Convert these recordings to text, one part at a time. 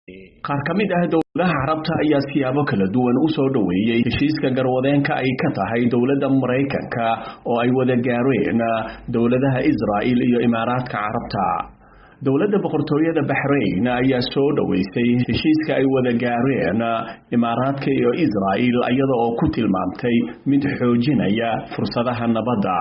Qaar ka mid ah dowladaha Carabta ayaa siyaabo kala duwan u soo dhoweeyey heshiiska garwadeenka ay ka tahay dowladda Maraykanka oo ay wada gaareen dowladaha Israa'il iyo Imaaraadka Carabta. Dowladda Boqortooyada Baxrayn ayaa soo dhoweysay heshiiska ay wada gaareen Imaaraadka iyo Israa'il, iyada oo ku tilmaamtay mid xoojinaya fursadaha nabadda.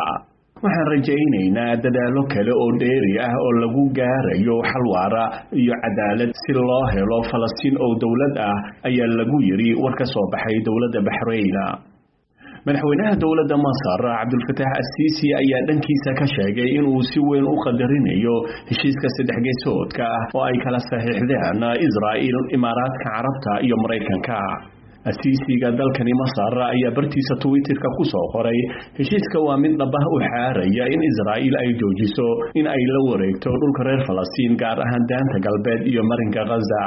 "Waxaan rajaynaynaa dadaallo kale oo dheeri ah oo lagu gaarayo xal waara iyo cadaalad si loo helo Falastiin oo dowlad ah," ayaa lagu yiri war ka soo baxay dowladda Baxrayn. Madaxweynaha dowladda Masar, Cabdulfataax Asiisi, ayaa dhankiisa ka sheegay inuu si weyn u qadarinayo heshiiska saddex geesoodka ah oo ay kala saxiixdeen Israa'il, Imaaraadka Carabta iyo Maraykanka. Asiisiga dalkani Masar ayaa bartiisa Twitterka ku soo qoray: "Heshiiska waa mid dhabah u xaaraya in Israa'iil ay joojiso in ay la wareegto dhulka reer Falastiin, gaar ahaan Daanta Galbeed iyo Marinka Ghaza."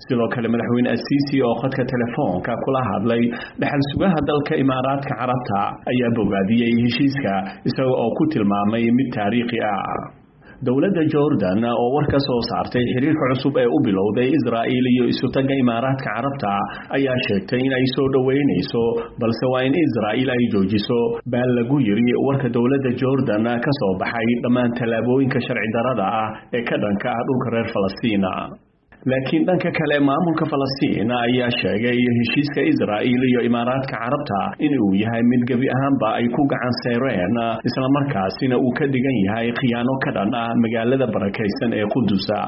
Sidoo kale, madaxweyne Asiisi oo khadka telefoonka kula hadlay dhaxal sugaha dalka Imaaraadka Carabta ayaa bogaadiyey heshiiska, isaga oo ku tilmaamay mid taariikhi ah. Dowladda Jordan oo war ka soo saartay xiriirka cusub ee u bilowday Israa'iil iyo isutagga Imaaraadka Carabta ayaa sheegtay in ay soo dhoweynayso, balse waa in Israa'iil ay joojiso, baa lagu yiri warka dowladda Jordan ka soo baxay, dhammaan tallaabooyinka sharci darada ah ee ka dhanka ah dhulka reer Falastiina. Laakiin dhanka kale, maamulka Falastiin ayaa sheegay heshiiska Israa'iil iyo Imaaraadka Carabta in uu yahay mid gebi ahaanba ay ku gacan seereen, islamarkaasina uu ka dhigan yahay khiyaano ka dhan ah magaalada barakaysan ee Qudusa.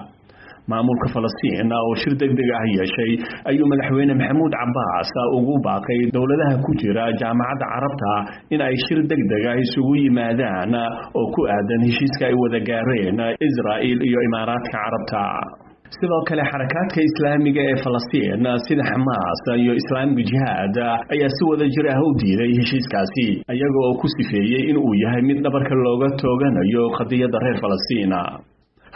Maamulka Falastiin oo shir degdeg ah yeeshay ayuu madaxweyne Maxamuud Cabbaas ugu baaqay dowladaha ku jira Jaamacadda Carabta in ay shir degdeg ah isugu yimaadaan oo ku aadan heshiiska ay wada gaareen Israa'iil iyo Imaaraadka Carabta. Sidoo kale, xarakaadka islaamiga ee Falastiin sida Xamaas iyo Islaamic Jihaad ayaa si wada jir ah u diiday heshiiskaasi, iyaga oo ku sifeeyey in uu yahay mid dhabarka looga tooganayo qadiyadda reer Falastiin.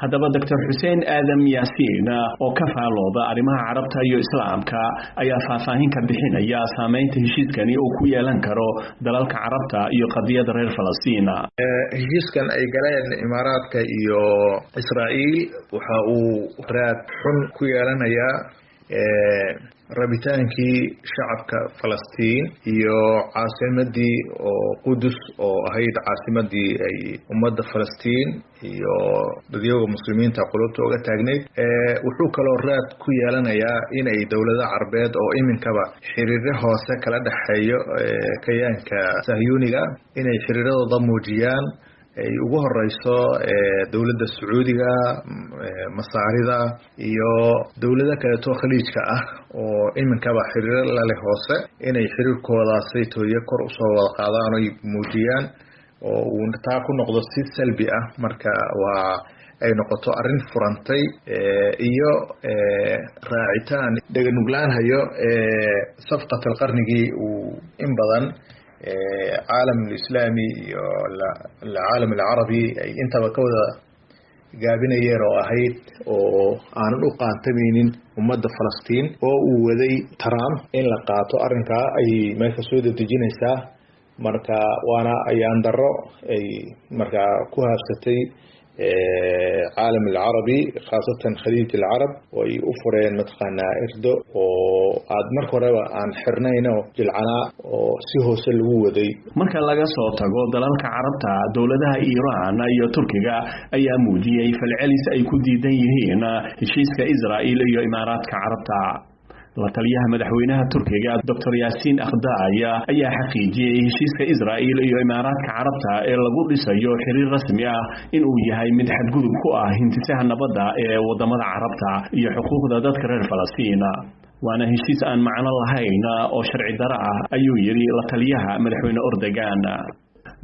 Haddaba, Doctor Xuseen Aadam Yaasiin oo ka faalooda arrimaha Carabta iyo Islaamka ayaa faahfaahin ka bixinaya saameynta heshiiskani uu ku yeelan karo dalalka Carabta iyo qadiyadda reer Falastiin. Heshiiskan ay galeen Imaaraadka iyo Israa'iil waxa uu raad xun ku yeelanayaa rabitaankii shacabka Falastiin iyo caasimadii oo Qudus oo ahayd caasimadii ay ummadda Falastiin iyo dadyaga muslimiinta qulubta uga taagnayd. Wuxuu kaloo raad ku yeelanayaa inay dowladaha Carbeed oo iminkaba xiriiro hoose kala dhexeeyo kayaanka Sahyuuniga inay xiriiradooda muujiyaan, ay ugu horeyso dowladda Sacuudiga, Masaarida iyo dowlado kaleeto Khaliijka ah oo iminkaba xiriiro laleh hoose, inay xiriirkoodaasay tooye kor usoo wada qaadaan oy muujiyaan oo uu taa ku noqdo si salbi ah. Marka waa ay noqoto arrin furantay iyo raacitaan dheganuglaan hayo safqatal qarnigii uu in badan caalam alislaami iyo alcaalam alcarabi ay intaba ka wada gaabinayeen oo ahayd oo aanan u qaantamaynin ummadda Falastiin oo uu waday Trump in la qaato. Arrinkaa ayay meesha soo dedejinaysaa. Marka waana ayaan darro ay markaa ku haabsatay caalam alcarabi, khaasatan Khaliij alcarab, oo ay u fureen mataqaanaa irdo oo aad marka horeba aan xirnayn oo jilcanaa oo si hoose lagu waday. Marka laga soo tago dalalka Carabta, dowladaha Iiraan iyo Turkiga ayaa muujiyey falcelis ay ku diidan yihiin heshiiska Israa'iil iyo Imaaraadka Carabta. La taliyaha madaxweynaha Turkiga, Doctor Yaasiin Akhdaay, ayaa xaqiijiyey heshiiska Israa'iil iyo Imaaraadka Carabta ee lagu dhisayo xiriir rasmi ah inuu yahay mid xadgudub ku ah hindisaha nabadda ee wadamada Carabta iyo xuquuqda dadka reer Falastiin. "Waana heshiis aan macno lahayn oo sharci daro ah," ayuu yidhi la taliyaha madaxweyne Erdogan.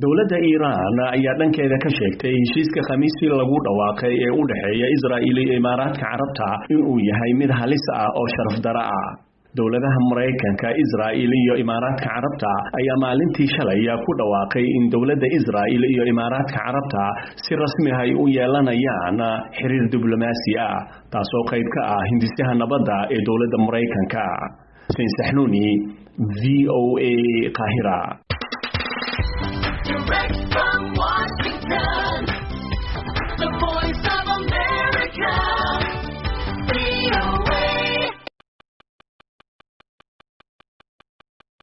Dowladda Iiraan ayaa dhankeeda ka sheegtay heshiiska Khamiistii lagu dhawaaqay ee u dhexeeya Israa'iil iyo Imaaraadka Carabta inuu yahay mid halis ah oo sharaf daro ah. Dowladaha Maraykanka, Israa'iil iyo Imaaraadka Carabta ayaa maalintii shalay ku dhawaaqay in dowladda Israa'iil iyo Imaaraadka Carabta si rasmi ah ay u yeelanayaan xiriir diblomaasi ah, taasoo qayb ka ah hindisaha nabadda ee dowladda Maraykanka. Xuseen Saxnuuni, VOA, Qaahira. Direct from